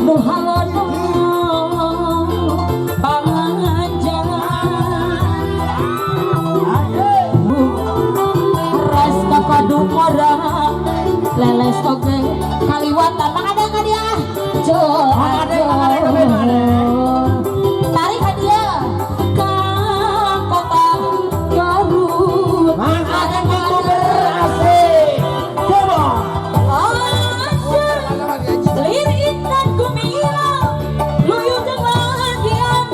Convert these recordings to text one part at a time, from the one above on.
Nu halodo panjang. Ras kakadu mora leles oge kaliwatan. Mang Adeng ka dia. Jo. Mang Adeng, Mang Adeng, Mang Adeng. Tarik hadiah ka kota Garut. Mang Adeng YouTuber asik. Coba. Lir intan gumilang luyu jeung lagian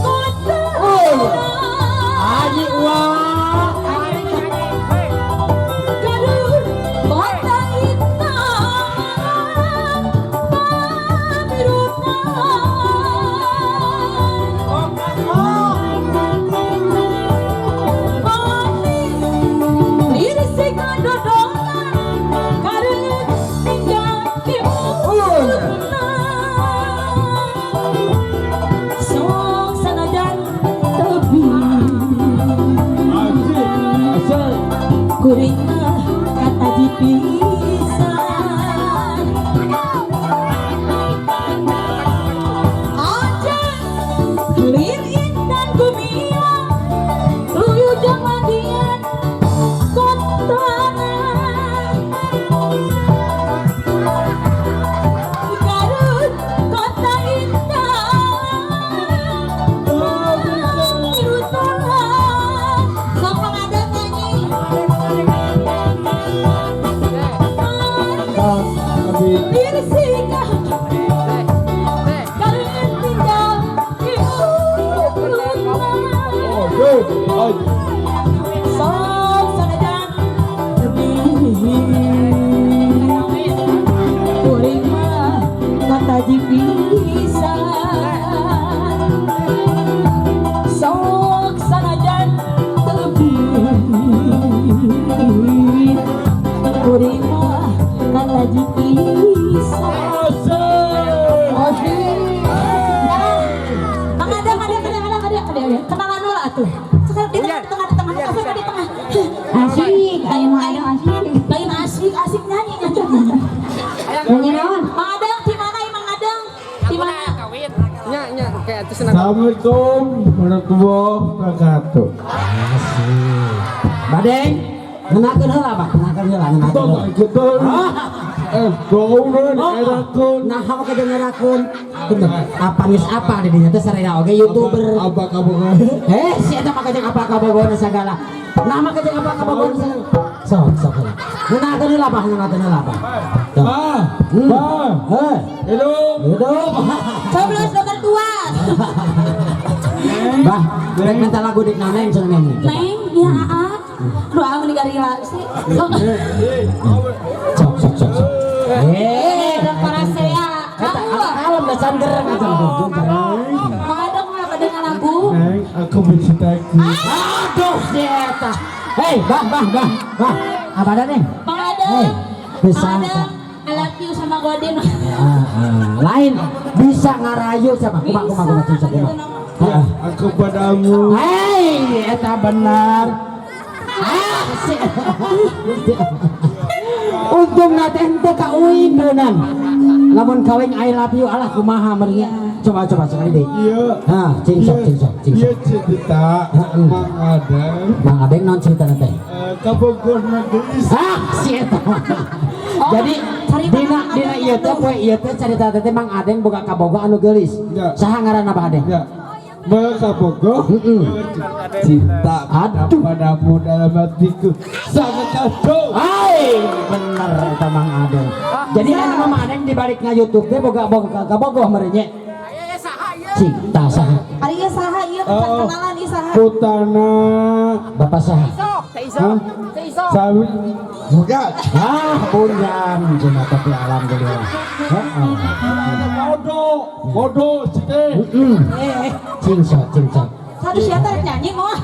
kota. Haji Wah. Garut kota intan pabirutan. Lir sikadodongan kareut tinggal di mulutna. Sok sanajan tebi. Asik, asik. Kuring mah kataji pisan. Aja lir intan gumilang luyu jeung mandian kotana. Garut kota intan pabirutan. Sok Mang Adeng nyanyi. Tapi Lir sika kareut tinggal di mulutna. Oh, good. Oh, Sok sanajan tebi. Kuring mah kataji pisan. Sok sanajan tebi. Kuring mah kataji pisan. Asik. Asik. Mang Adeng, ada, ada, ada, ada, ada, ada. Kenalan dulu atuh. Sekarang di tengah, di tengah, di tengah, asik di tengah. Asik, ayo Mang Adeng asik. Lain asik, asik nyanyi nyanyi. Nyanyi naon? Mang Adeng, di mana Mang Adeng? Di mana? Nya nya kayak itu senang. Assalamualaikum warahmatullahi wabarakatuh. Badeng, ngenakeun heula, Pak. Ngenakeun heula, ngenakeun Tong heula. ikutan. Eh, gaunan erakeun. Nah, apa kedengerakeun? Apa geus apa di dinya teh sarena oge YouTuber. Apa kamu? Eh, si eta mah kajeng apa kabogona sagala. Nah, mah kajeng apa kabogona sagala. Sok, sok heula. Ngenakeun heula, Pak, ngenakeun heula, Pak. Sok. Bah, bah. Heh, Hidup. hidup. Coblos nomor 2. Bah, rek minta lagu dik neng cenah neng. Coba. Neng, ya aa. Aduh, aa meni garila sih. Sok. Sok, sok, sok, sok. Eh, Eh, dan parasea. eta Kamu. kalem da sander ngajar. Mang Adeng mah kedengar lagu. Neng, aku mencintaiku. Aduh, si eta. Hei, bah, bah, bah, bah. Apa ada nih? Mang Adeng. Hei, bisa. Mang Adeng, I love you sama Godin. Ah, ah. Lain bisa ngarayu siapa? Kumaha, kumaha, kumaha, kumaha, kumaha. Ya, aku padamu. Hei, eta benar. Ah, si. Untung teh henteu ka uing beunan. Lamun kawing I love you alah kumaha mernya. Coba coba sekali deh. Iya. Nah, cing sok, cing sok, cing Iya sok. cerita Heeh. Mang Adeng. Mang Adeng naon ceritana teh? Kabogorna geulis. Ah, si eta. Jadi Carita dina Mang dina Adeng ieu teh poe ieu teh carita teh Mang Adeng boga kabogo anu geulis. Ya. Saha ngaranna Pak Adeng? Ya. Kabogo cinta Aduh. padamu dalam hatiku sangat jatuh. Hai, bener eta Mang Adeng. Jadi aya Mang Adeng di balik nga YouTube teh boga boga kabogoh meureun nya. Cinta saha? Ari ieu saha ieu Oh. kenalan ieu saha? Putana. Bapak saha? Hah? Sawi bukan. Ah, punya cenah tapi alhamdulillah. Heeh. Bodoh, bodoh sih. Heeh. Cing sok, cing sok. Satu siapa rek nyanyi moal?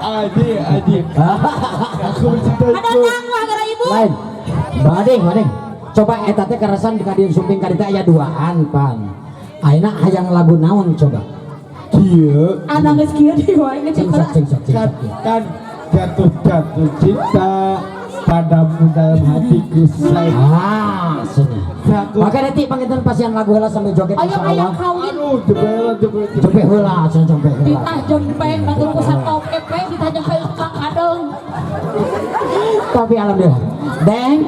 Aji, aji. Aku mencintaiku. Ada nang wah gara ibu. Lain. Badeng, badeng. Coba eta teh karasan di kadieu sumping ka ditu aya duaan pan. Ayeuna hayang lagu naon coba? Kieu Anak geus kieu deui wae Cing sok, cing sok, cing kan sok. kan jatuh jatuh cinta padamu. padamu dalam hatiku sayang. Ah, sini. Satu. Maka nanti panginten pasihan lagu heula sambil joget Ayo insyaallah. hayang kawin. Aduh, jempe jempe Jempe heula, cenah jempe heula. Ditah jempe batur ku satpol PP, ditah jempe Kang Adeng. Tapi alhamdulillah. Deng,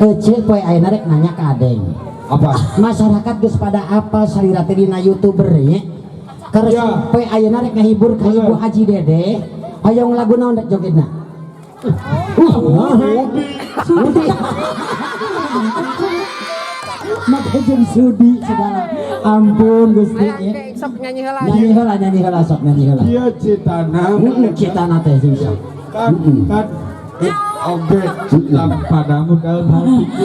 Ece poe ayeuna rek nanya ke Adeng. Apa? Masyarakat geus pada apal salira teh dina YouTuber nya. Karena Ya. poe ayeuna rek ngahibur ka Ibu Haji Dede, hoyong lagu naon rek jogetna? Sudi. Make jeung sudi segala. Ampun Gusti. Aya Ya. ke sok nyanyi heula. Nyanyi heula, nyanyi heula sok, nyanyi heula. Dia cintana. Heeh, citana teh sing sok. Kan kan oke, cinta padamu dalam hatiku.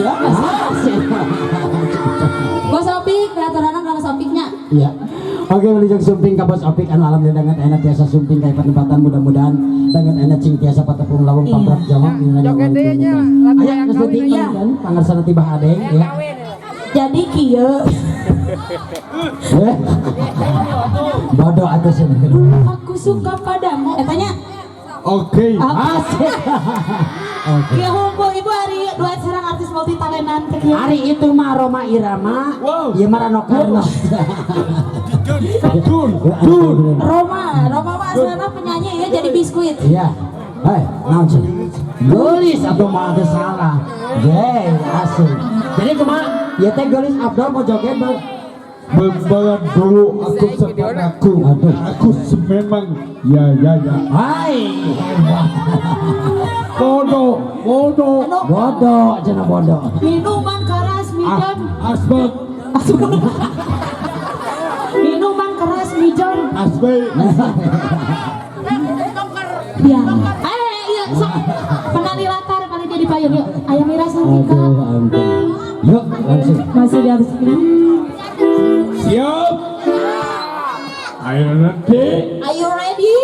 Bos Opik, kelaturana ka Bos Opiknya. Iya. Oke, wilujeng sumping ka Bos Opik anu alhamdulillah danget enak tiasa sumping ka penempatan, mudah-mudahan danget enak cing tiasa patepung lawung pamrap jawab. Joget deui nya lagu Aya hayang geus kawin detik nya. kan pangersana tiba Adeng Hayang ya. kawin. Jadi kieu. Eh. Bodoh atuh sih. Aku suka padamu. Etanya Oke. Asik. Oke. kieu hungkul ibu hari duet sareng artis multi talentan teh kieu. Hari itu mah Rhoma Irama, Wow. ieu mah Rano Karno. Dun, dun. Rhoma, Rhoma mah asalna penyanyi ya jadi biskuit. Iya. Hei, naon sih? Geulis atuh mah teu salah. Ye, asik. Jadi kumaha? Ieu teh geulis Abdul mau joget bang. Membangun dulu aku sepadaku. Aduh. Aku memang ya ya ya. Hai. Bodoh, bodoh. Bodoh, cenah bodoh. Minuman keras mijon. Asbak, Minuman keras mijon. asbak. Ya. Eh, iya sok. Penari latar kali jadi payung yuk. Ayam Mira Santika. Aduh, ampun. Yuk, langsung. Masih di atas ini. Siap. Ayo nanti. Are you ready?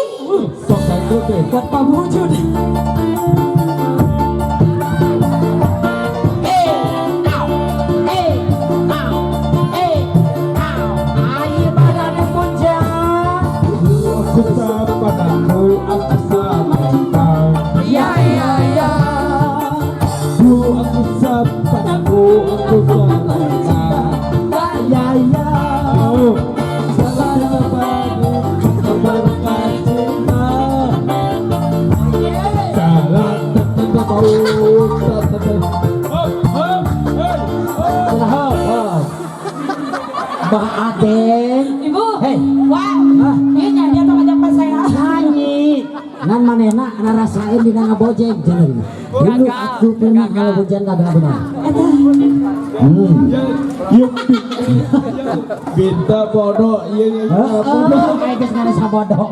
Sok sanggup deh. Buat pamujud. Eh, au. Eh, au. Eh, au. Ayo badan punca. Aku padaku, aku sama cinta. Ya, ya, ya. Dulu aku padaku, aku sama cinta. Ya, ya. Oh, salah padaku, aku cinta. Salah tetap kau, tetap. Hop, hop, hey, hop. Cenah, hop, hop. Bah Adeng. Ibu. Hei. Wah. Ah. Ini nyanyi atau ngajak pas saya? Nyanyi. Ngan manehna ngarasain dina ngabojeng cenah. Dulu aku pernah ngabojeng gagal benar. Ya, yuk, Binta bodoh, iya, iya, bodoh. Heeh, kayak geus ngarasa bodoh.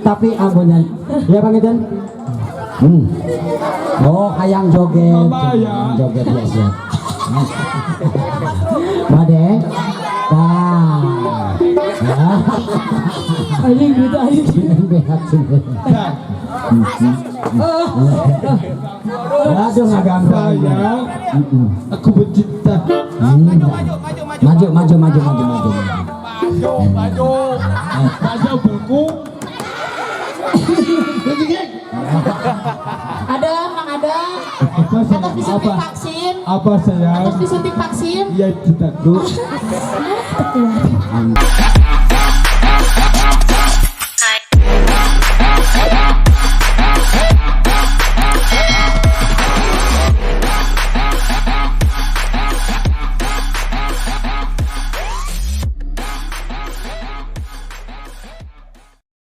Tapi ampunnya. Ya Bang Iden. Oh, hayang joget. Mama, ya. Joget biasa. Bade. Tah. Anjing gitu anjing. Behat sih. Nah, Aduh ngaganggu. sayang, aku bercinta. Maju, maju, maju, maju, maju. Maju, maju, maju buku. Ada, Mang ada. Apa Atas sayang? disuntik Apa? vaksin. Apa sayang? Atas disuntik vaksin. Iya cintaku. Kuat.